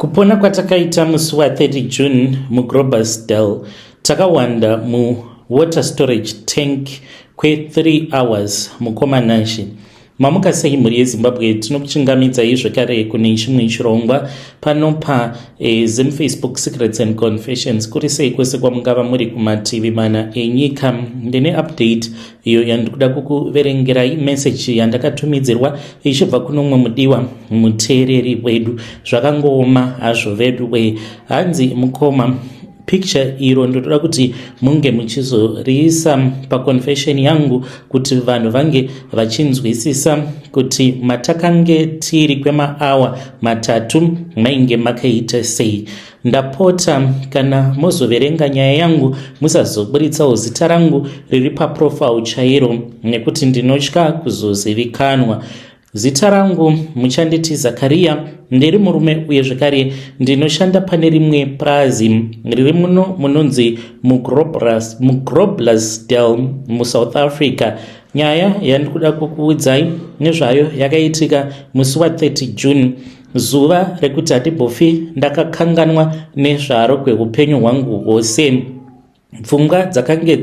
Kupona kwatakaita musi wa 30 June muGroblersdal, takawanda muwater storage tank kwe3 hours. Mukoma Nashe, mamuka sei mhuri yeZimbabwe? Tinokuchingamidzai zvekare kune chimwe chirongwa pano pa Zim Facebook Secrets and Confessions. Kuri sei kwese kwamungava muri kumativi mana enyika? Ndine update iyo yandikuda kukuverengerai, meseji yandakatumidzirwa ichibva kuno mumwe mudiwa muteereri wedu. Zvakangooma hazvo vedu we. Hanzi, "Mukoma, picture iro ndotoda kuti munge muchizoriisa paconfession yangu kuti vanhu vange vachinzwisisa kuti matakange tiri kwemaawa 3 mainge makaita sei. Ndapota, kana mozoverenga nyaya yangu, musazoburitsawo zita rangu riri paprofile chairo nekuti ndinotya kuzozivikanwa. Zita rangu muchanditi Zakariya. Ndiri murume uye zvekare ndinoshanda pane rimwe purazi riri muno munonzi muGroblersdal muSouth Africa. Nyaya yandikuda kukuudzai nezvayo yakaitika musi wa30 June, zuva rekuti handimbofi ndakakanganwa nezvaro kweupenyu hwangu hwose. Pfungwa dzakange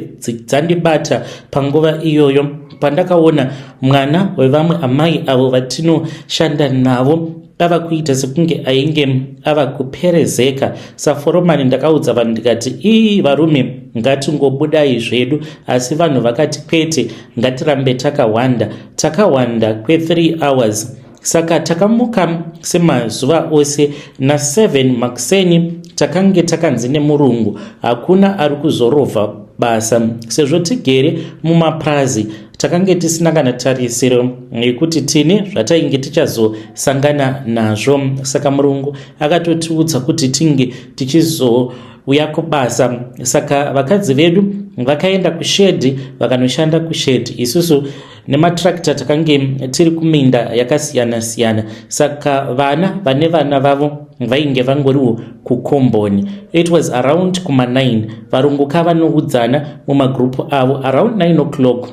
dzandibata panguva iyoyo pandakaona mwana wevamwe amai avo vatinoshanda navo ava kuita sekunge ainge ava kuperezeka. Saforomani ndakaudza vanhu ndikati, 'Ii varume, ngatingobudai zvedu,' asi vanhu vakati, 'Kwete, ngatirambe takawanda.' Takawanda kwe3 hours. Saka takamuka semazuva ose na7 makuseni. Takange takanzi nemurungu hakuna ari kuzorovha basa. Sezvo tigere mumapurazi, takange tisina kana tarisiro yekuti tine zvatainge tichazosangana nazvo. Saka murungu akatotiudza kuti tinge tichizouya kubasa. Saka vakadzi vedu vakaenda kushed, vakanoshanda kushed. Isusu nematrakita takange tiri kuminda yakasiyana-siyana. Saka vana vane vana vavo vainge vangoriwo kukomboni. It was around kuma9. Varungu kavanoudzana mumagrupu avo. Around 9 o'clock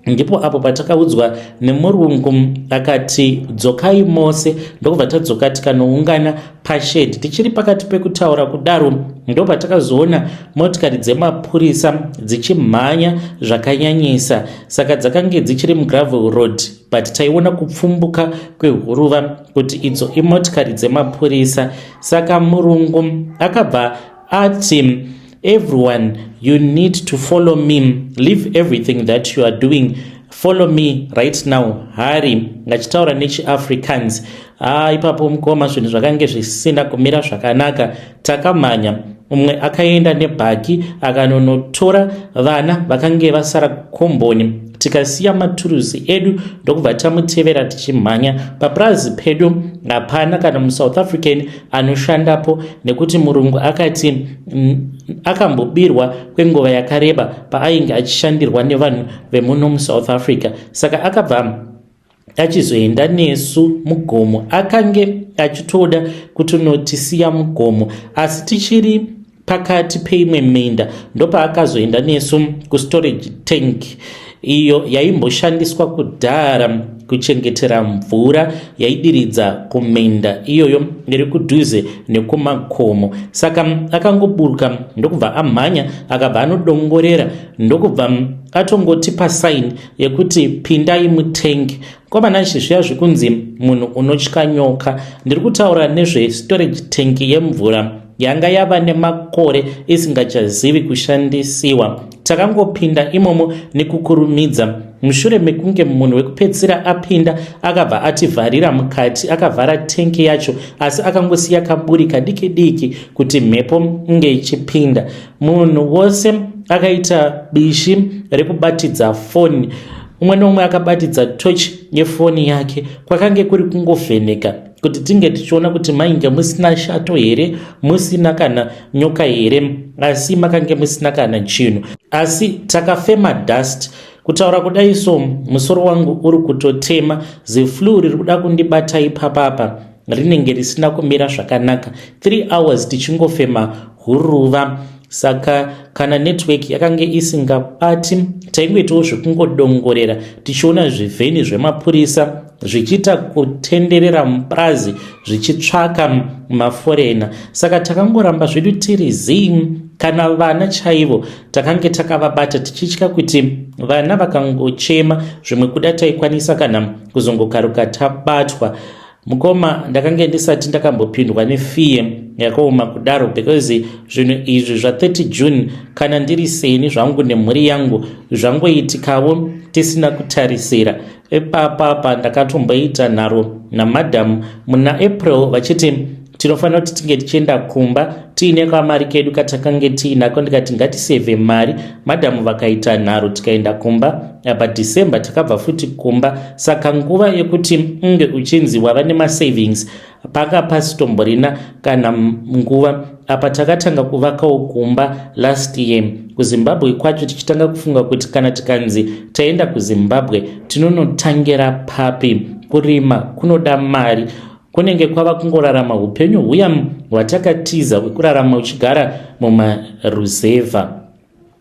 ndipo apo patakaudzwa nemurungu akati, 'Dzokai mose.' Ndokubva tadzoka tikanoungana pashed. Tichiri pakati pekutaura kudaro, ndo patakazoona motikari dzemapurisa dzichimhanya zvakanyanyisa. Saka dzakange dzichiri mugravel road, but taiona kupfumbuka kwehuruva kuti idzo imotikari dzemapurisa. Saka murungu akabva ati, 'Everyone, you need to follow me. Leave everything that you are doing, follow me right now, hurry,' ngachitaura nechiAfrikaans. Ha, ipapo mukoma, zvinhu zvakange zvisina kumira zvakanaka. Takamhanya. Umwe akaenda nebhaki akanonotora vana vakange vasara kukomboni. Tikasiya maturusi edu ndokubva tamutevera tichimhanya. Papurazi pedu hapana kana muSouth African anoshandapo nekuti murungu akati akambobirwa kwenguva yakareba paainge achishandirwa nevanhu vemuno muSouth Africa. Saka akabva achizoenda nesu mugomo. Akange achitoda kutonotisiya mugomo, asi tichiri pakati peimwe minda ndopaakazoenda nesu kustorage tank iyo yaimboshandiswa kudhara kuchengetera mvura yaidiridza kuminda iyoyo iri kudhuze nekumakomo. Saka akangoburuka ndokubva amhanya, akabva anodongorera, ndokubva atongotipa sign yekuti, 'Pindai mutank.' Komana, zviya zvekunzi munhu unotya nyoka, ndiri kutaura nezvestorage tank yemvura yanga yava nemakore isingachazivi kushandisiwa. Takangopinda imomo nekukurumidza. Mushure mekunge munhu wekupedzisira apinda, akabva ativharira mukati. Akavhara tengi yacho, asi akangosiya kaburi kadiki diki kuti mhepo inge ichipinda. Munhu wose akaita bishi rekubatidza foni. Umwe neumwe akabatidza tochi yefoni yake. Kwakange kuri kungovheneka kuti tinge tichiona kuti mainge musina shato here, musina kana nyoka here, asi makange musina kana chinhu. Asi takafema dust. Kutaura kudai so, musoro wangu uri kutotema. Ziflu riri kuda kundibata ipapapa rinenge risina kumira zvakanaka. 3 hours tichingofema huruva. Saka kana network yakange isingabati, taingoitawo zvekungodongorera tichiona zvivheni zvemapurisa. zvichiita kutenderera mupurazi zvichitsvaka maforena. Saka takangoramba zvedu tiri zii, kana vana chaivo takange takavabata tichitya kuti vana vakangochema zvimwe kuda taikwanisa kana kuzongokaruka tabatwa. Mukoma, ndakange ndisati ndakambopindwa nefear yakaoma kudaro, because zvinhu izvi zva30 June, kana ndiri seni zvangu nemhuri yangu, zvangoitikawo tisina kutarisira. Ipapapa ndakatomboita nharo namadhamu muna April vachiti tinofanira kuti tinge tichienda kumba tiine kamari kedu katakange tiinako. Ndikati ngatisevhe mari. Madhamu vakaita nharo, tikaenda kumba. Apa December takabva futi kumba, saka nguva yekuti unge uchinzi wava nemasavings panga pasitomborina kana nguva. Apa takatanga kuvakawo kumba last year. KuZimbabwe kwacho tichitanga kufunga kuti kana tikanzi taenda kuZimbabwe, tinonotangira papi? Kurima kunoda mari. Kunenge kwava kungorarama upenyu huya hwatakatiza, hwekurarama uchigara mumaruzevha.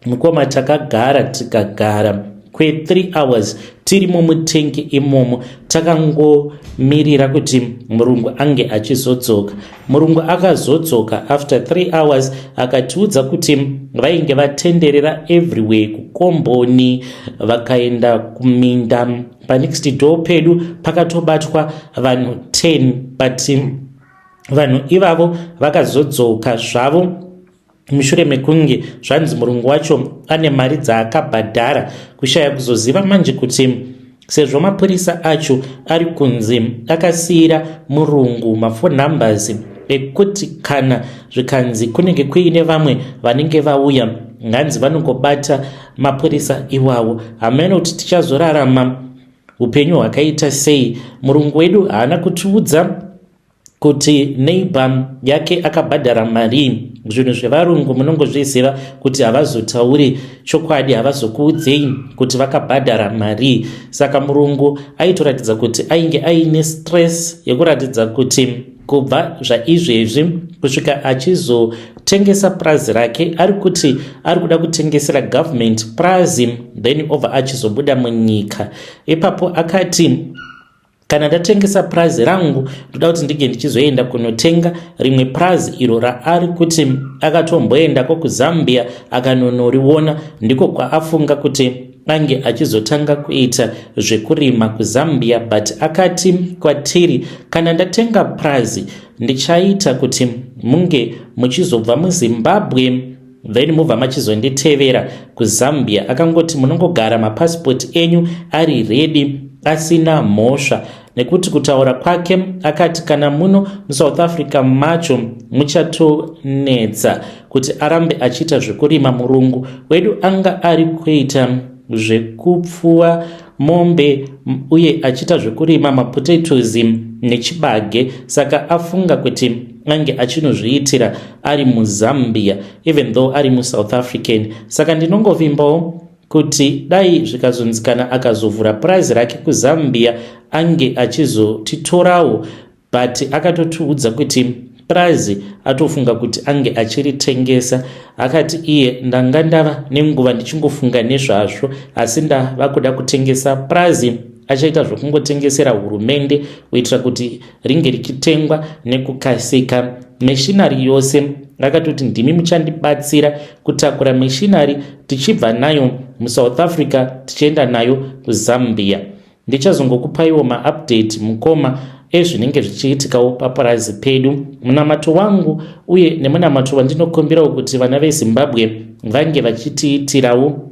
Mukoma, takagara tikagara kwe3 hours tirimo mutengi imomo, takangomirira kuti murungu ange achizodzoka. Murungu akazodzoka after 3 hours, akatiudza kuti vainge vatenderera everywhere kukomboni, vakaenda kuminda panext door pedu, pakatobatwa vanhu 10, but vanhu ivavo vakazodzoka zvavo mushure mekunge zvanzi murungu wacho ane mari dzaakabhadhara. Kushaya kuzoziva manje kuti sezvo mapurisa acho ari kunzi akasiyira murungu maphone numbers ekuti kana zvikanzi kunenge kuine vamwe vanenge vauya, nganzi vanongobata mapurisa iwawo. Hameno kuti tichazorarama upenyu hwakaita sei. Murungu wedu haana kutiudza kuti neighbor yake akabhadhara mari. Zvinhu zvevarungu munongozviziva kuti havazotauri chokwadi, havazokuudzei kuti vakabhadhara mari. Saka murungu aitoratidza kuti ainge aine stress yekuratidza kuti kubva zvaizvezvi kusvika achizotengesa purazi rake, ari kuti ari kuda kutengesera government purazi, then obva achizobuda munyika. Ipapo akati, "Kana ndatengesa purazi rangu, ndoda kuti ndinge ndichizoenda kunotenga rimwe purazi," iro raari kuti akatomboendako kuZambia akanonoriona. Ndiko kwaafunga kuti ange achizotanga kuita zvekurima kuZambia. But akati kwatiri, "Kana ndatenga purazi, ndichaita kuti munge muchizobva muZimbabwe, then mubva machizonditevera kuZambia." Akangoti munongogara mapasipoti enyu ari ready, asina mhosva, nekuti kutaura kwake akati kana muno muSouth Africa macho muchatonetsa kuti arambe achiita zvekurima. Murungu wedu anga ari kuita zvekupfuwa mombe uye achiita zvekurima mapotatoes nechibage, saka afunga kuti ange achinozviitira ari muZambia, even though ari muSouth African. Saka ndinongovimbawo kuti dai zvikazonzi kana akazovhura purazi rake kuZambia, ange achizotitorawo. But akatotiudza kuti purazi atofunga kuti ange achiritengesa. Akati iye, "Ndanga ndava nenguva ndichingofunga nezvazvo, asi ndava kuda kutengesa purazi." Achaita zvokungotengesera hurumende kuitira kuti ringe richitengwa nekukasika. Machinery yose akatoti, "Ndimi muchandibatsira kutakura machinery tichibva nayo muSouth Africa tichienda nayo kuZambia." Ndichazongokupaiwo maupdate, mukoma, ezvinenge zvichiitikawo papurazi pedu. Munamato wangu uye nemunamato wandinokumbirawo kuti vana veZimbabwe vange vachitiitirawo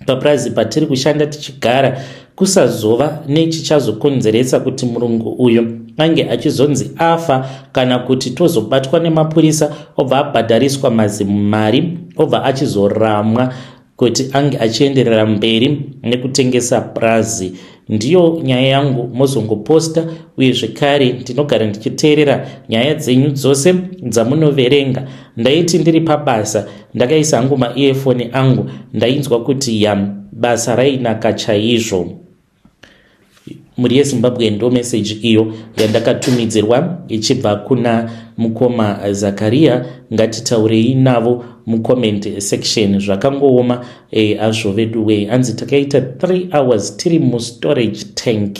papurazi patiri kushanda tichigara, kusazova nechichazokonzeresa kuti murungu uyu ange achizonzi afa, kana kuti tozobatwa nemapurisa, obva abhadhariswa mazimari, obva achizoramwa kuti ange achienderera mberi nekutengesa purazi. Ndiyo nyaya yangu, mozongoposta. Uye zvekare ndinogara ndichiteerera nyaya dzenyu dzose dzamunoverenga. Ndaiti ndiri pabasa ndakaisa hangu maearphone angu, ndainzwa kuti ya, basa rainaka chaizvo. Mhuri yeZimbabwe, ndo meseji iyo yandakatumidzirwa ichibva kuna mukoma Zakaria. Ngatitaurei navo mucomment section. Zvakangooma azvo vedu wei. Anzi takaita 3 hours tiri mustorage tank.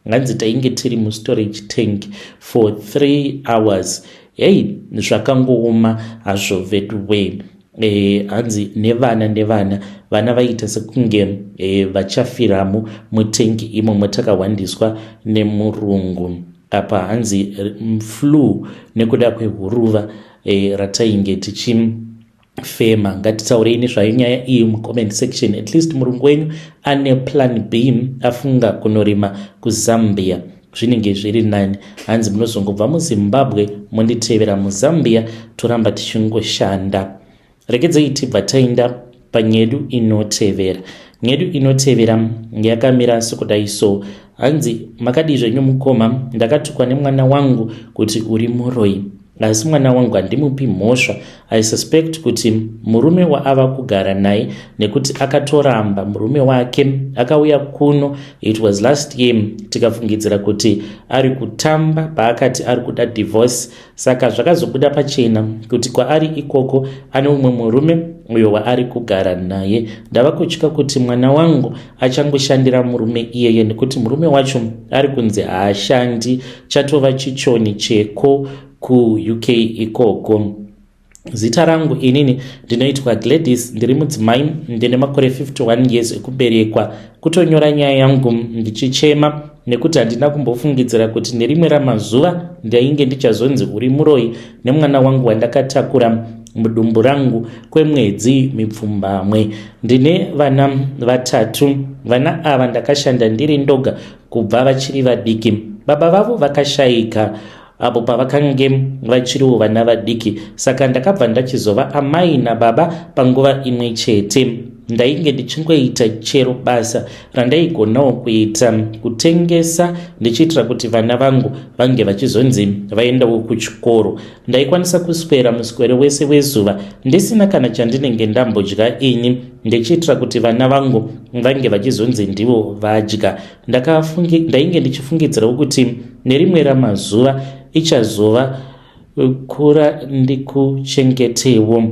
Nganzi tainge tiri mustorage tank for 3 hours. Hei, zvakangooma hazvo veduway. Hanzi nevana nevana vana vaiita sekunge vachafiramo mutengi imomo, takahwandiswa nemurungu apa. Hanzi flu nekuda kwehuruva ratainge tichifema. Ngatitaurei nezvayo nyaya iyi mucomment section. At least murungu wenyu ane plan B, afunga kunorima kuZambia, zvinenge zviri nani. Hanzi munozongobva muZimbabwe monditevera muZambia, toramba tichingoshanda. Regedzei tibva taenda panyedu inotevera. Nyedu inotevera yakamira sekudai so. Hanzi, "Makadii zvenyu mukoma? Ndakatukwa nemwana wangu kuti uri muroi, asi mwana wangu handimupi mhosva. I suspect kuti murume waava kugara naye, nekuti akatoramba murume wake akauya kuno. It was last year. Tikafungidzira kuti ari kutamba paakati ari kuda divorce. Saka zvakazobuda pachena kuti kwaari ikoko ane umwe murume uyo waari kugara naye. Ndava kutya kuti mwana wangu achangoshandira murume iyeye, nekuti murume wacho ari kunzi haashandi, chatova chichoni cheko kuUK ikoko. Zita rangu inini ndinoitwa Gladys, ndiri mudzimai, ndine makore 51 years ekuberekwa. Kutonyora nyaya yangu ndichichema nekuti handina kumbofungidzira kuti nerimwe ramazuva ndainge ndichazonzi uri muroyi nemwana wangu wandakatakura mudumbu rangu kwemwedzi mipfumbamwe. Ndine vana vatatu. Vana ava ndakashanda ndiri ndoga kubva vachiri vadiki. Baba vavo vakashayika apo pavakange vachiriwo vana vadiki, saka ndakabva ndachizova amai nababa panguva imwe chete. Ndainge ndichingoita chero basa randaigonawo kuita, kutengesa, ndichiitira kuti vana vangu vange vachizonzi vaendawo kuchikoro. Ndaikwanisa kuswera muswere wese wezuva ndisina kana chandinenge ndambodya ini, ndichiitira kuti vana vangu vange vachizonzi ndivo vadya. Ndainge ndichifungidzirawo kuti nerimwe ramazuva ichazova kura ndikuchengetewo.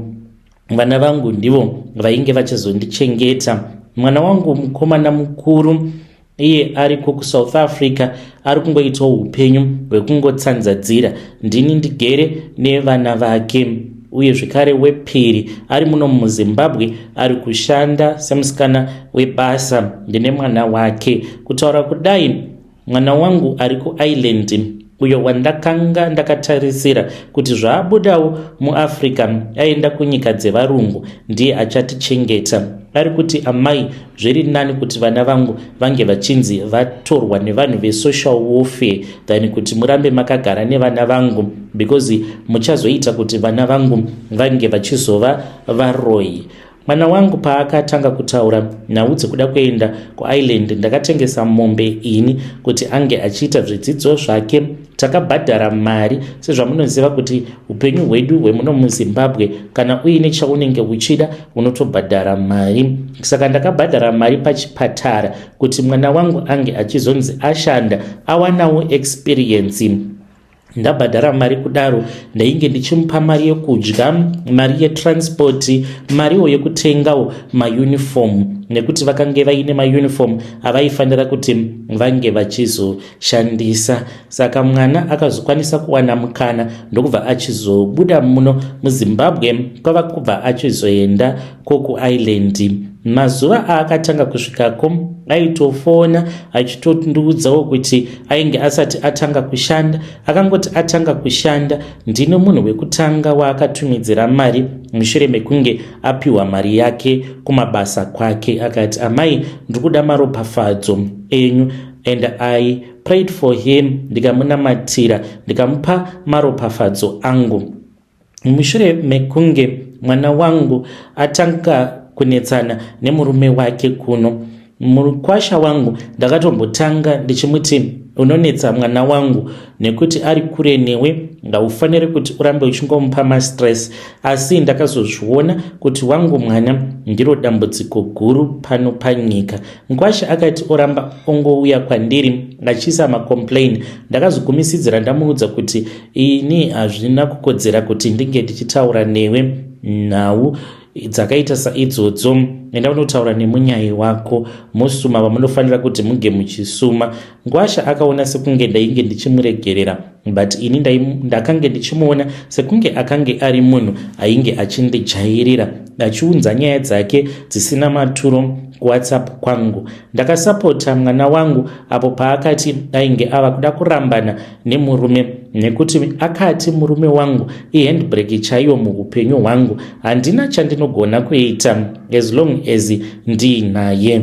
Vana vangu ndivo vainge vachazondichengeta. Mwana wangu mukomana mukuru iye ariko kuSouth Africa, ari kungoitawo upenyu hwekungotsanzadzira. Ndini ndigere nevana vake. Uye zvekare wepiri ari muno muZimbabwe, ari kushanda semusikana webasa. Ndine mwana wake. Kutaura kudai, mwana wangu ari kuIreland, uyo wandakanga ndakatarisira kuti zvaabudawo muAfrica aenda kunyika dzevarungu ndiye achatichengeta, ari kuti, 'Amai, zviri nani kuti vana vangu vange vachinzi vatorwa nevanhu vesocial welfare than kuti murambe makagara nevana vangu, because muchazoita kuti vana vangu vange vachizova varoyi.' Mwana wangu paakatanga kutaura nhau dzekuda kuenda kuIreland, ndakatengesa mombe ini kuti ange achiita zvidzidzo zvake. Takabhadhara mari. Sezvamunoziva kuti upenyu hwedu hwemuno muZimbabwe, kana uine chaunenge uchida unotobhadhara mari. Saka ndakabhadhara mari pachipatara kuti mwana wangu ange achizonzi ashanda, awanawo experience. Ndabhadhara mari kudaro, ndainge ndichimupa mari yekudya, mari yetransport, mariwo yekutengawo mauniform, nekuti vakange vaine mauniform avaifanira kuti vange vachizoshandisa. Saka mwana akazokwanisa kuwana mukana, ndokubva achizobuda muno muZimbabwe, kwava kubva achizoenda kokuIreland. Mazuva aakatanga kusvikako aitofona achitondiudzawo kuti ainge asati atanga kushanda. Akangoti atanga kushanda, ndine munhu wekutanga waakatumidzira mari mushure mekunge apiwa mari yake kumabasa kwake. Akati, 'Amai, ndiri kuda maropafadzo enyu.' And I prayed for him, ndikamunamatira, ndikamupa maropafadzo angu. Mushure mekunge mwana wangu atanga kunetsana nemurume wake kuno, mukwasha wangu, ndakatombotanga ndichimuti, 'Unonetsa mwana wangu nekuti ari kure newe, haufaniri kuti urambe uchingomupa mastress.' Asi ndakazozviona kuti wangu mwana ndiro dambudziko guru pano panyika. Mukwasha akati oramba ongouya kwandiri achiisa macomplain. Ndakazogumisidzira ndamuudza kuti ini hazvina kukodzera kuti ndinge ndichitaura newe nhau. dzakaita saidzodzo, enda unotaura nemunyai wako, mosuma vamunofanira kuti muge muchisuma. Ngwasha akaona sekunge ndainge ndichimuregerera, but ini ndakange ndichimuona sekunge akange ari munhu ainge achindijairira, achiunza nyaya dzake dzisina maturo kuWhatsApp kwangu. Ndakasapota mwana wangu apo paakati ainge ava kuda kurambana nemurume, nekuti akati murume wangu ihandbrake chaiyo muupenyu hwangu, handina chandinogona kuita as long as ndiinaye.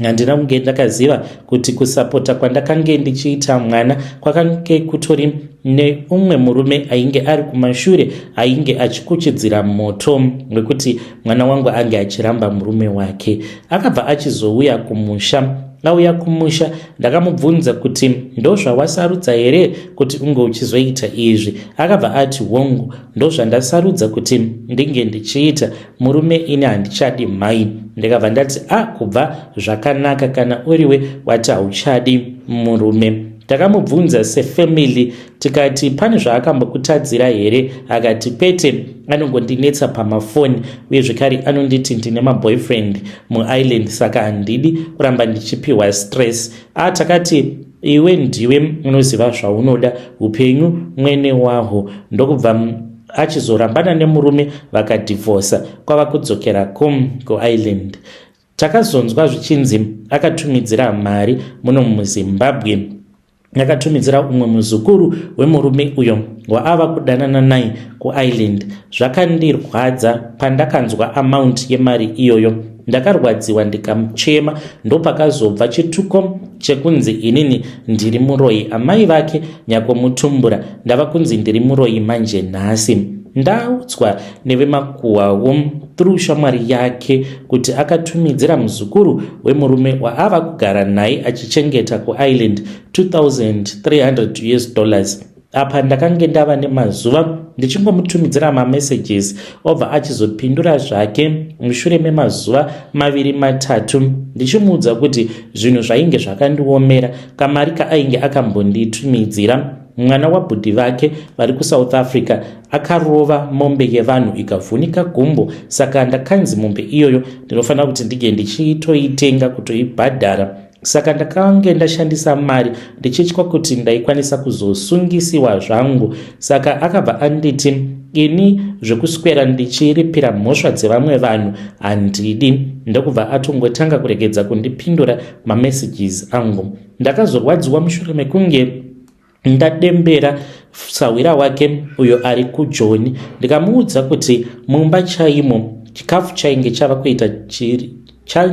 Handina kunge ndakaziva kuti kusapota kwandakange ndichiita mwana kwakange kutori neumwe murume ainge ari kumashure, ainge achikuchidzira moto wekuti mwana wangu ange achiramba murume wake. Akabva achizouya kumusha. Auya kumusha, ndakamubvunza kuti, "Ndozvawasarudza here kuti unge uchizoita izvi?" Akabva ati, "Hongu, ndozvandasarudza kuti ndinge ndichiita. Murume ini handichadi, mhai." Ndikabva ndati, "A ah, kubva zvakanaka kana uriwe wati hauchadi murume." Takamubvunza sefamily tikati, "Pane zvaakambokutadzira here?" Akati, "Kwete, anongondinetsa pamafoni, uye zvekare anonditi ndine maboyfriend muIreland, saka handidi kuramba ndichipiwa stress." A, takati, "Iwe ndiwe unoziva zvaunoda, upenyu mwene wahwo." Ndokubva achizorambana nemurume, vakadhivhosa, kwava kudzokera kum kuIreland. Takazonzwa zvichinzi akatumidzira mari muno muZimbabwe, akatumidzira umwe muzukuru wemurume uyo waava kudanana naye kuIreland. Zvakandirwadza pandakanzwa amount yemari iyoyo. Ndakarwadziwa ndikamuchema. Ndopakazobva chituko chekunzi inini ndiri muroyi, amai vake nyakomutumbura ndava kunzi ndiri muroyi. Manje nhasi ndaudzwa nevemakuhwawo through shamwari yake kuti akatumidzira muzukuru wemurume waava kugara naye achichengeta kuIreland 2300 US dollars. Apa ndakange ndava nemazuva ndichingomutumidzira mamessages, obva achizopindura zvake mushure memazuva 2 3, ndichimuudza kuti zvinhu zvainge zvakandiomera. Kamari kaainge akambonditumidzira, mwana wabhudhi vake vari kuSouth Africa akarova mombe yevanhu ikavhunika gumbo, saka ndakanzi mombe iyoyo ndinofanira kuti ndinge ndichitoitenga, kutoibhadhara. Saka ndakange ndashandisa mari ndichitya kuti ndaikwanisa kuzosungisiwa zvangu. Saka akabva anditi, "Ini zvekuswera ndichiripira mhosva dzevamwe vanhu handidi." Ndokubva atongotanga kuregedza kundipindura mamessages angu. Ndakazorwadziwa mushure mekunge ndadembera sahwira wake uyo ari kuJoni, ndikamuudza kuti mumba chaimo chikafu chainge chava kuita chiri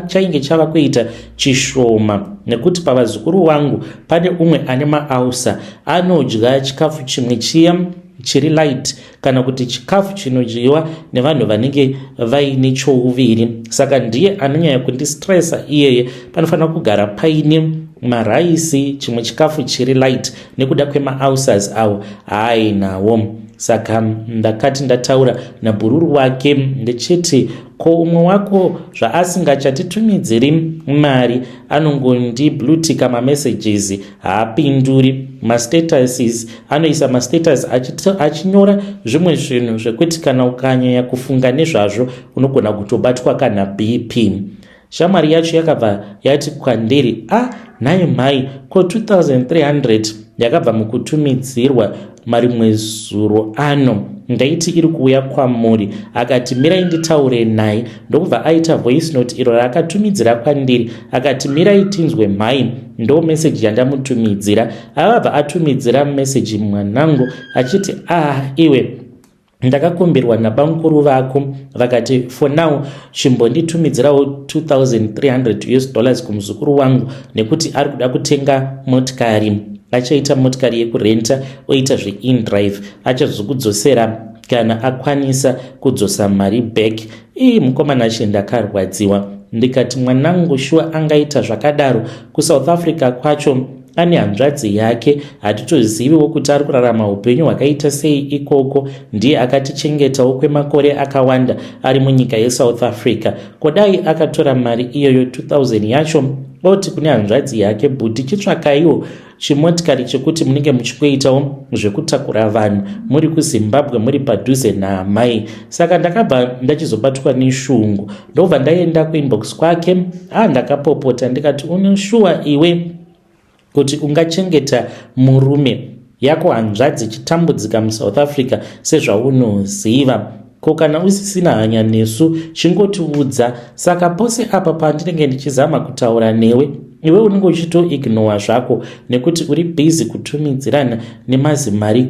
chainge chava kuita chishoma, nekuti pavazukuru vangu pane umwe ane maulcer, anodya chikafu chimwe chiya chiri light, kana kuti chikafu chinodyiwa nevanhu vanenge vaine chouviri. Saka ndiye anonyanya kundistressa iyeye. Panofanira kugara paine maraisi, chimwe chikafu chiri light, nekuda kwemaulcers awo haainawo. Saka ndakati ndataura nabhururu wake ndichiti, "Ko umwe wako zvaasingachatitumidziri mari, anongondiblueticka mamessages, haapinduri mastatuses, anoisa mastatus achinyora zvimwe zvinhu zvekuti kana ukanyanya kufunga nezvazvo unogona kutobatwa kana BP." Shamwari yacho yakabva yati kwandiri, "A ah, nhai mhai, ko 2300 yakabva mukutumidzirwa marimwe zuro ano ndaiti iri kuuya kwamuri?" Akati, "Mirai nditaure naye." Ndokubva aita voice note iro raakatumidzira kwandiri. Akati, "Mirai tinzwe mhai, ndo meseji yandamutumidzira." Avabva atumidzira meseji mwanangu achiti, "Ah, iwe, ndakakumbirwa nabamukuru vako, vakati for now chimbonditumidzirawo 2300 US dollars kumuzukuru wangu, nekuti ari kuda kutenga motikari. Achaita motikari yekurenta, oita zveinDrive. Achazokudzosera kana akwanisa kudzosa mari back." Ii, mukomana achi, ndakarwadziwa ndikati, "Mwanangu, shuwa angaita zvakadaro? KuSouth Africa kwacho ane hanzvadzi yake, hatitoziviwo kuti ari kurarama upenyu hwakaita sei ikoko. Ndiye akatichengetawo kwemakore akawanda ari munyika yeSouth Africa. Kodai akatora mari iyoyo 2000 yacho Oti kune hanzvadzi yake, bhuti chitsvakaiwo chimotikari chekuti munenge muchikoitawo zvekutakura vanhu muri kuZimbabwe muri padhuze naamai. Saka ndakabva ndachizobatwa neshungu, ndobva ndaenda kuinbox kwake. Ndakapopota ndikati, unoshuwa iwe kuti ungachengeta murume yako hanzvadzi ichitambudzika muSouth Africa sezvaunoziva? Ko kana usisina hanya nesu, chingotiudza. Saka pose apa pandinenge ndichizama kutaura newe, iwe unenge uchitoignowa zvako nekuti uri busy kutumidzirana nemazimari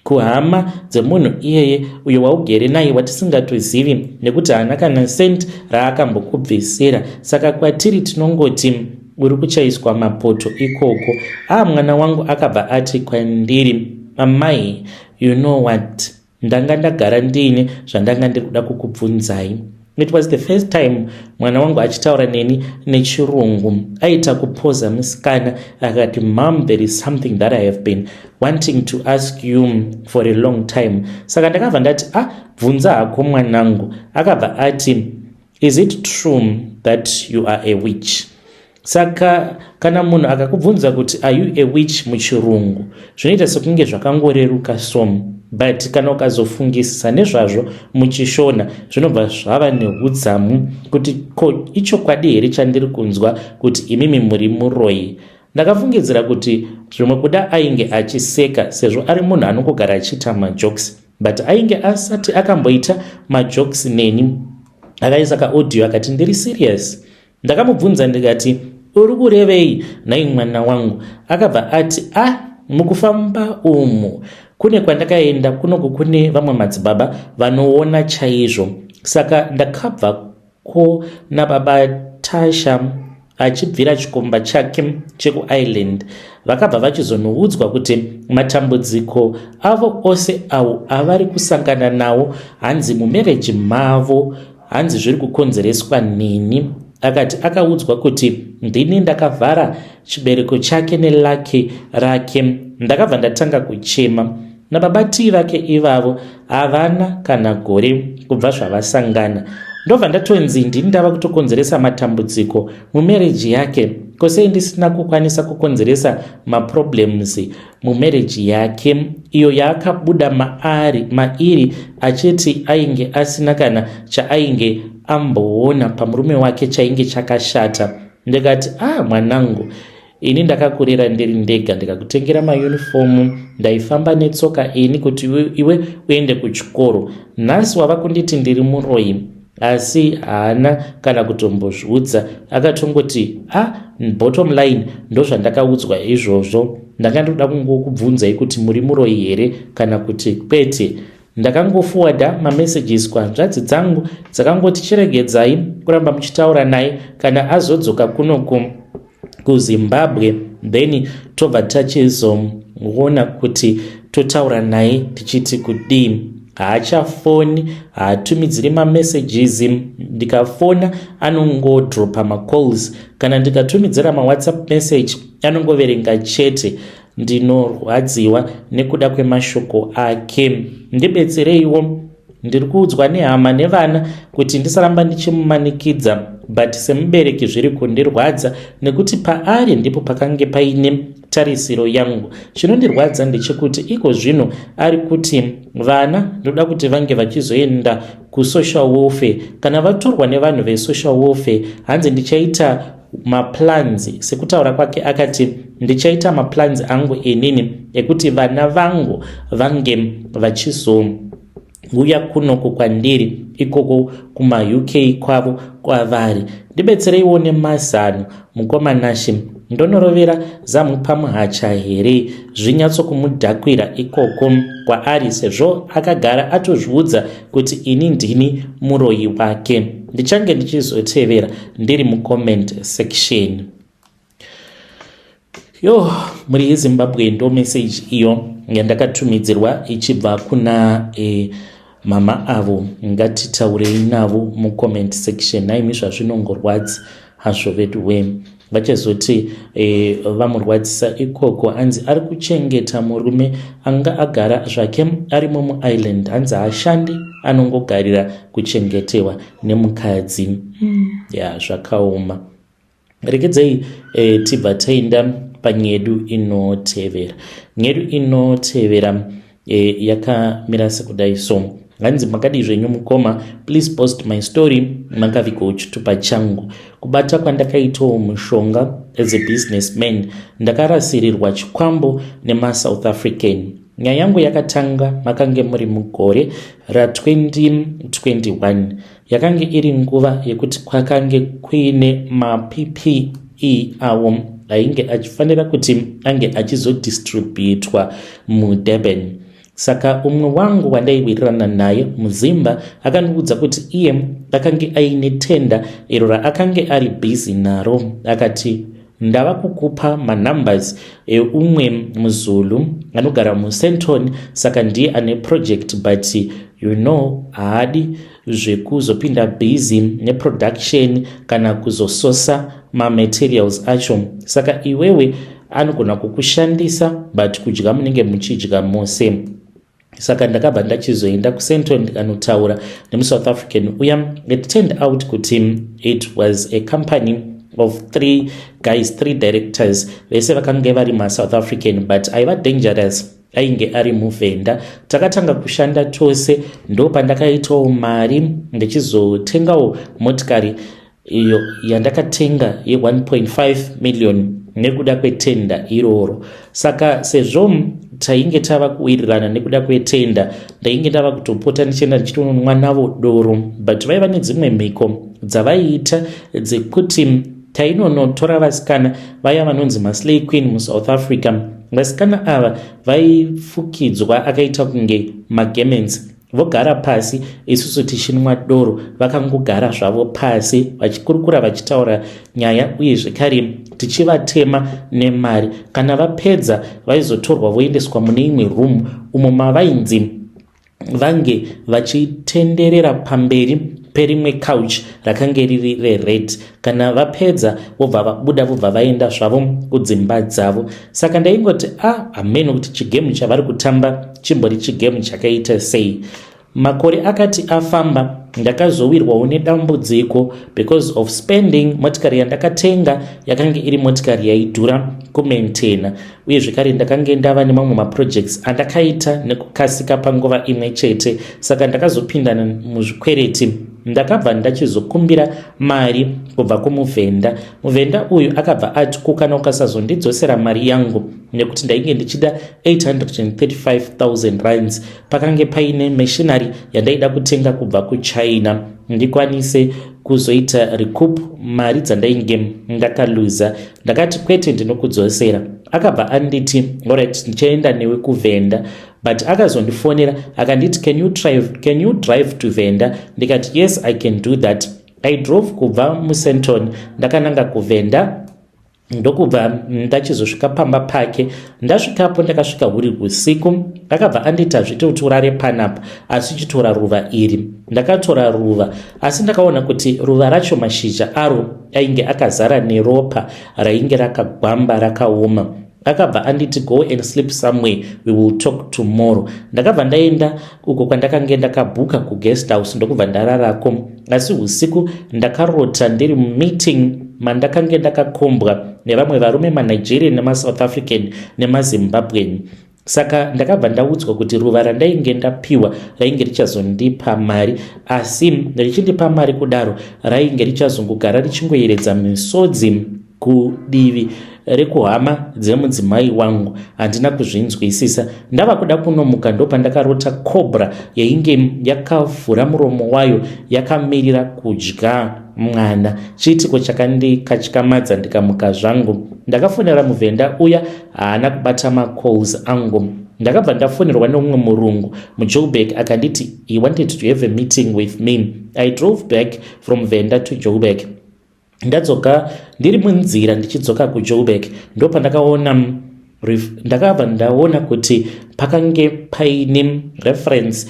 kuhama dzemunhu iyeye uyo waugere naye watisingatozivi nekuti haana kana cent raakambokubvisira. Saka kwatiri tinongoti uri kuchaiswa mapoto ikoko. Mwana wangu akabva ati kwandiri, amai, you know what, ndanga ndagara ndiine zvandanga ndiri kuda kukubvunzai. It was the first time mwana wangu achitaura neni nechirungu. Aita kupoza musikana, akati, mom, there is something that I have been wanting to ask you for a long time. Saka ndakabva ndati, ah, bvunza hako mwanangu. Akabva ati, is it true that you are a witch? Saka kana munhu akakubvunza kuti, are you a witch, muchirungu, zvinoita sekunge zvakangoreruka so, but kana ukazofungisisa nezvazvo muchishona, zvinobva zvava neudzamu kuti ko ichokwadi here chandiri kunzwa kuti imimi muri muroyi? Ndakafungidzira kuti zvimwe kuda ainge achiseka sezvo ari munhu anongogara achiita majokes, but ainge asati akamboita majokes neni. Akaisa kaaudio akati, ndiri serious. Ndakamubvunza ndikati, uri kurevei nhai mwana wangu? Akabva ati, ah, mukufamba umu kune kwandakaenda kunoku, kune vamwe madzibaba vanoona chaizvo. Saka ndakabva ko nababa Tasha achibvira chikomba chake chekuIreland. Vakabva vachizonoudzwa kuti matambudziko avo ose awo avari kusangana nawo, hanzi mumarriage mavo, hanzi zviri kukonzereswa neni. Akati akaudzwa kuti ndini ndakavhara chibereko chake neluck rake. Ndakabva ndatanga kuchema. Nababa tii vake ivavo havana kana gore kubva zvavasangana, ndobva ndatonzi ndini ndava kutokonzeresa matambudziko mumarriage yake. Kosei ndisina kukwanisa kukonzeresa maproblems mumarriage yake iyo yaakabuda maari mairi achiti ainge asina kana chaainge amboona pamurume wake chainge chakashata? Ndikati, ah, mwanangu, ini ndakakurera ndiri ndega, ndikakutengera mayunifomu, ndaifamba netsoka ini kuti iwe uende kuchikoro. Nhasi wava kunditi ndiri muroyi? Asi haana kana kutombozviudza, akatongoti, ah, bottom line ndozvandakaudzwa izvozvo. Ndanga ndoda kungokubvunzai kuti muri muroyi here kana kuti kwete. Ndakangoforwarda mamessages kuhanzvadzi dzangu, dzakangoti chiregedzai kuramba muchitaura naye. Kana azodzoka kunoku kuZimbabwe, then tobva tachizoona kuti totaura naye tichiti kudii. Haachafoni, haatumidziri mamessages. Ndikafona anongodropa macalls, kana ndikatumidzira mawhatsapp message anongoverenga chete. Ndinorwadziwa nekuda kwemashoko ake. Ndibetsereiwo. Ndiri kuudzwa nehama nevana kuti ndisaramba ndichimumanikidza, but semubereki zviri kundirwadza nekuti paari ndipo pakange paine tarisiro yangu. Chinondirwadza ndechekuti iko zvino ari kuti vana ndoda kuti vange vachizoenda kusocial welfare. Kana vatorwa nevanhu vesocial welfare, hanzi ndichaita maplans. Sekutaura kwake akati, ndichaita maplans angu inini ekuti vana vangu vange vachizouya kunoku kwandiri ikoko kumaUK kwavo kwavari. Ndibetsereiwo nemazano, mukoma Nashe. Ndonorovera zamu pamuhacha here zvinyatsokumudhakwira ikoko kwaari, sezvo akagara atozviudza kuti ini ndini muroyi wake? Ndichange ndichizotevera ndiri mucomment section. Yo, muri yeZimbabwe, ndo message iyo yandakatumidzirwa ichibva kuna mama avo. Ngatitaurei navo mucomment section. Naimi, zvazvinongorwadzi hazvo vedu we. Vachazoti vamurwadzisa ikoko. Hanzi ari kuchengeta murume anga agara zvake arimo muIreland, hanzi haashandi, anongogarira kuchengetewa nemukadzi. Ya, zvakaoma. Rekedzai tibva taenda panyedu inotevera. Nyedu inotevera yakamira sekudai so. Hanzi, "Makadii zvenyu mukoma? Please post my story. Makavigawo chitupa changu. Kubata kwandakaitawo mushonga as a businessman, ndakarasirirwa chikwambo nemaSouth African. Nyaya yangu yakatanga makange muri mugore ra2021. Yakange iri nguva yekuti kwakange kuine maPPE awo ainge achifanira kuti ange achizodistributwa muDurban. Saka umwe wangu wandaiwirirana naye muZimba akandiudza kuti iye akange aine tender iro raakange ari busy naro. Akati, 'Ndava kukupa manumbers eumwe muZulu anogara muSandton. Saka ndiye ane project, but you know haadi zvekuzopinda busy neproduction kana kuzososa mamaterials acho. Saka iwewe anogona kukushandisa, but kudya munenge muchidya mose.' Saka ndakabva ndachizoenda kuSandton ndikanotaura nemuSouth African uya. It turned out kuti it was a company of three guys, three directors. Vese vakange vari maSouth African, but aiva dangerous ainge ari muVhenda. Takatanga kushanda tose. Ndo pandakaitawo mari ndichizotengawo motikari iyo yandakatenga ye1.5 million nekuda kwetender iroro. Saka sezvo tainge tava kuwirirana nekuda kwetender, ndainge ndava kutopota ndichienda ndichitononwa navo doro, but vaiva nedzimwe mhiko dzavaiita dzekuti tainonotora vasikana vaya vanonzi maslay queen muSouth Africa. Vasikana ava vaifukidzwa akaita kunge magarments, vogara pasi, isusu tichinwa doro, vakangogara zvavo pasi vachikurukura, vachitaura nyaya, uye zvekare tichivatema nemari. Kana vapedza, vaizotorwa voendeswa mune imwe room umo mavainzi vange vachitenderera pamberi perimwe couch rakange riri rered. Kana vapedza, vobva vabuda, vobva vaenda zvavo kudzimba dzavo. Saka ndaingoti, a ah, hameno kuti chigame chavari kutamba chimbori chigame chakaita sei." Makore akati afamba, ndakazowirwawo nedambudziko because of spending. Motikari yandakatenga yakanga iri motikari yaidhura kumaintaina, uye zvekare ndakange ndava nemamwe maprojects andakaita nekukasika panguva imwe chete. Saka ndakazopinda muzvikwereti. Ndakabva ndachizokumbira mari kubva kumuvhenda. Muvhenda uyu akabva ati, "Kukana ukasazondidzosera mari yangu," nekuti ndainge ndichida 835 000 rands, pakange paine machinery yandaida kutenga kubva kuChina ndikwanise kuzoita recoup mari dzandainge ndakaluza. Ndakati, "Kwete, ndinokudzosera." Akabva anditi, "Alright, ndichaenda newe kuVhenda." But akazondifonera akanditi, Can you drive to Venda?" Ndikati, "Yes, I can do that." I drove kubva muSandton ndakananga kuVhenda, ndokubva ndachizosvika pamba pake. Ndasvikapo, ndakasvika huri usiku. Akabva anditi, "Hazviti kuti urare panapa, asi chitora ruva iri." Ndakatora ruva, asi ndakaona kuti ruva racho mashizha aro ainge akazara neropa rainge rakagwamba rakaoma. Akabva anditi, "Go and sleep somewhere, we will talk tomorrow." Ndakabva ndaenda uko kwandakange ndakabhuka kuguest house, ndokubva ndararako. Asi usiku ndakarota ndiri mumeeting mandakange ndakakombwa nevamwe varume maNigerian nemaSouth African nemaZimbabwean. Saka ndakabva ndaudzwa kuti ruva randainge ndapiwa rainge richazondipa mari, asi richindipa mari kudaro, rainge richazongogara richingoyeredza misodzi kudivi rekuhama dzemudzimai wangu. Handina kuzvinzwisisa. Ndava kuda kunomuka, ndopandakarota cobra yainge yakavhura muromo wayo yakamirira kudya mwana. Chiitiko chakandikatyamadza, ndikamuka zvangu. Ndakafonera muvhenda uya, haana kubata macalls angu. Ndakabva ndafonerwa neumwe murungu muJoburg, akanditi he wanted to have a meeting with me. I drove back from Venda to Joburg. Ndadzoka, ndiri munzira ndichidzoka kuJoburg, ndopandakaona, ndakabva ndaona kuti pakange paine reference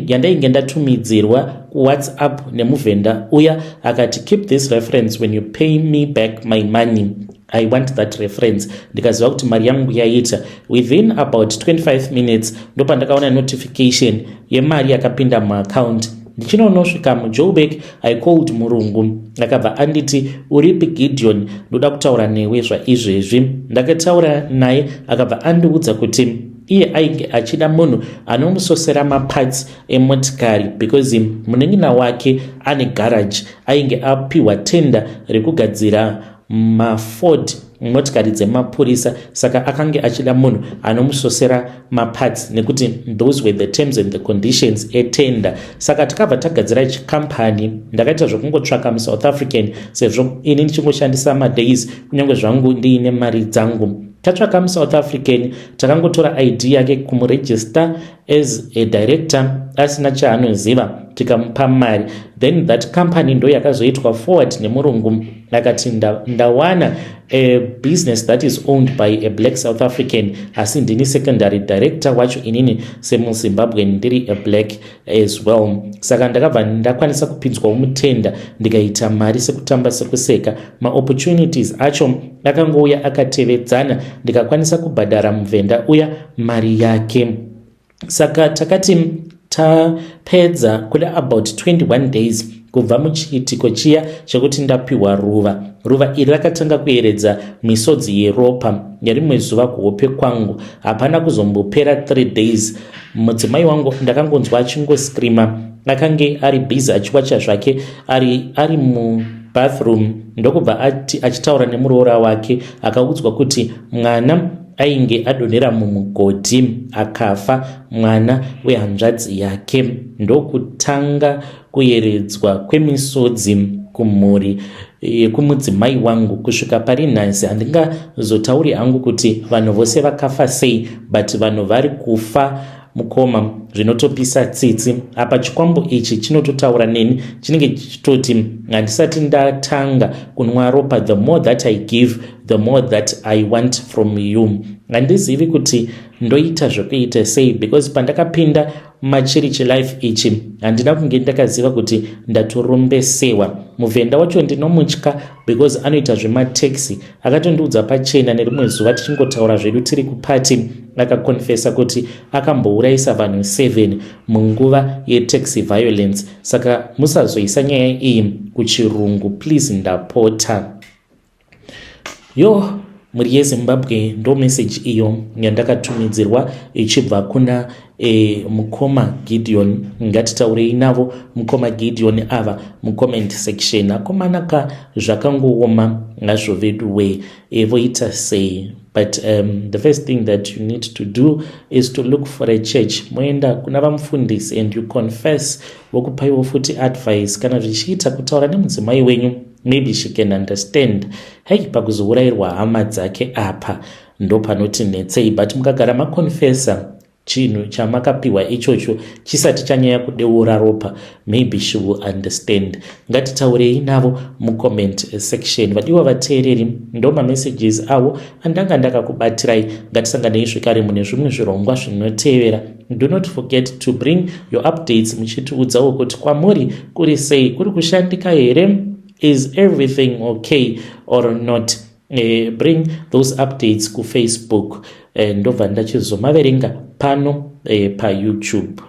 yandainge ndatumidzirwa kuWhatsApp nemuvhenda uya. Akati, "Keep this reference. When you pay me back my money, I want that reference." Ndikaziva kuti mari yangu yaita. Within about 25 minutes, ndopandakaona notification yemari yakapinda muaccount. Ndichinonosvika muJoburg, I called murungu, akabva anditi, "Uripi Gideon? Ndoda kutaura newe zvaizvezvi." Ndakataura naye, akabva andiudza kuti iye ainge achida munhu anomusosera maparts emotikari because munin'ina wake ane garage, ainge apiwa tender rekugadzira maFord, motikari dzemapurisa. Saka akange achida munhu anomusosera maparts nekuti those were the terms and the conditions etender. Saka takabva tagadzira chikampani. Ndakaita zvokungotsvaka muSouth African sezvo ini ndichingoshandisa madays, kunyange zvangu ndiine mari dzangu. Tatsvaka muSouth African, takangotora ID yake kumuregister as a director asina chaanoziva, tikamupa mari. Then that company ndo yakazoitwa forward nemurungu. Akati, "Ndawana a business that is owned by a black South African, asi ndini secondary director wacho, inini semuZimbabwe ndiri a black as well." Saka ndakabva ndakwanisa kupinzwawo mutender, ndikaita mari sekutamba sekuseka. Maopportunities acho akangouya akatevedzana, ndikakwanisa kubhadhara muvhenda uya mari yake. Saka takati tapedza kuda about 21 days kubva muchiitiko chiya chekuti ndapiwa ruva, ruva iri rakatanga kueredza misodzi yeropa nerimwe zuva kuhope kwangu. Hapana kuzombopera 3 days, mudzimai wangu ndakangonzwa achingoscreama. Akange ari busy achiwacha zvake ari mubathroom, ndokubva ati achitaura nemuroora wake, akaudzwa kuti mwana ainge adonhera mumugodhi akafa, mwana wehanzvadzi yake. Ndokutanga kuyeredzwa kwemisodzi kumhuri yekumudzimai wangu kusvika pari nhasi. Handingazotauri hangu kuti vanhu vose vakafa sei, but vanhu vari kufa mukoma, zvinotopisa tsitsi. Apa chikwambo ichi chinototaura neni, chinenge chichitoti handisati ndatanga kunwa ropa. The more that I give, the more that I want from you. Handizivi kuti ndoita zvekuita sei because pandakapinda machiri chelife ichi, handina kunge ndakaziva kuti ndatorombesewa. Muvhenda wacho ndinomutya because anoita zvemataxi. Akatondiudza pachena nerimwe zuva tichingotaura zvedu tiri kupati, akakonfesa kuti akambourayisa vanhu 7 munguva yetaxi violence. Saka musazoisa nyaya iyi kuchirungu please, ndapota. Yo, mhuri yeZimbabwe, ndo meseji iyo yandakatumidzirwa ichibva kuna mukoma Gideon. Ngatitaurei navo mukoma Gideon ava mucomment section. Akomanaka, zvakangooma hazvo vedu we. Voita sei? But the first thing that you need to do is to look for a church, moenda kuna vamufundisi and you confess, vokupaiwo futi advice. Kana zvichiita, kutaura nemudzimai wenyu, maybe she can understand. Hei, pakuzourayirwa hama dzake apa ndo panoti netsei, but mukagara maconfessa chinhu chamakapiwa ichocho chisati chanyanya kudeura ropa, maybe she will understand. Ngatitaurei navo mucomment section. Vadiwa vateereri, ndo mamessages avo andanga ndakakubatirai. Ngatisanganei zvekare mune zvimwe zvirongwa zvinotevera. Do not forget to bring your updates muchitiudzawo kuti kwamuri kuri sei, kuri kushandika here, is everything okay or not? Bring those updates kuFacebook, ndobva ndachizomaverenga pano paYouTube.